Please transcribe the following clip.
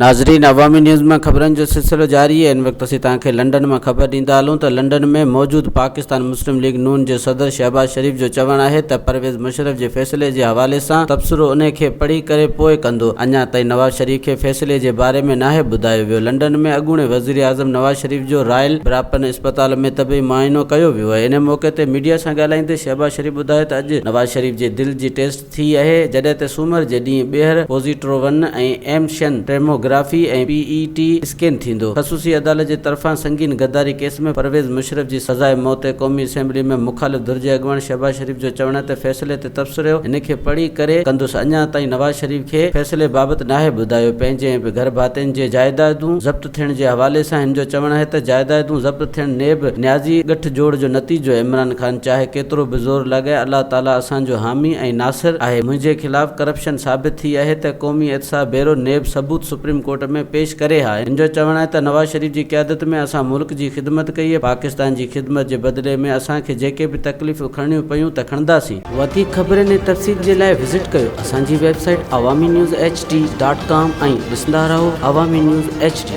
ناظرين عوامي نيوز مان خبرن جو سلسلو جاري آهي ان وقت اسين توهان کي لنڊن مان خبر ڏيندا هلون ته لنڊن ۾ موجود پاڪستان مسلم ليگ نون جي صدر شهباز شريف جو چوڻ آهي ته پرويز مشرف جي فيصلي جي حوالي سان تبصرو انهي کي پڙهي ڪري پوء ڪندو اڃا تائين نواز شريف کي فيصلي جي باري ۾ ناهي ٻڌايو ويو لنڊن ۾ اڳوڻي وزيراعظم نواز شريف جو رائل براپن اسپتال ۾ طبي معائنو ڪيو ويو آهي انهي موقعي تي ميڊيا سان ڳالهائيندي شهباز شريف ٻڌايو ته اڄ نواز شريف جي دل جي ٽيسٽ ٿي اهي، جڏهن ته سومر جي ڏينهن ٻيهر پوزيٽرون ۽ ايمشن ٽيموگرافي ۽ پي اي ٽي اسڪين ٿيندو. خصوصي عدالت جي طرفان سنگين غداري ڪيس ۾ پرويز مشرف جي سزاء موت تي قومي اسيمبلي ۾ مخالف ڌر جي اڳواڻ شهباز شريف جو چوڻ آهي ته فيصلي تي تبصرو هن کي پڙهي ڪري ڪندس، اڃا تائين نواز شريف کي فيصلي بابت ناهي ٻڌايو، پنهنجي ۽ گهر ڀاتين جي جائيدادون ضبط ٿيڻ جي حوالي سان هن جو چوڻ آهي ته جائيدادون ضبط ٿيڻ نيب نيازي ڳٺ جوڙ جو نتيجو آهي، عمران خان چاهي ڪيترو به زور لڳائي الله تعاليٰ اسان جو حامي ۽ ناصر آهي، منهنجي خلاف ڪرپشن ثابت ٿي آهي ته قومي احتساب بيورو نيب ثبوت سپريم ڪورٽ ۾ پيش ڪري ها، هن جو چوڻ آهي ته نواز شريف جي قيادت ۾ اسان ملڪ جي خدمت ڪئي آهي، پاڪستان جي خدمت جي بدلي ۾ اسان کي جيڪي به تڪليفون کڻڻيون پيون ته کڻنداسين. وڌيڪ خبرن ۽ تفصيل جي لاء وزٽ ڪيو اسان جي website Awami news H D dot com ۽ ڏسندا رهو عوامي نيوز ايڇ ڊي.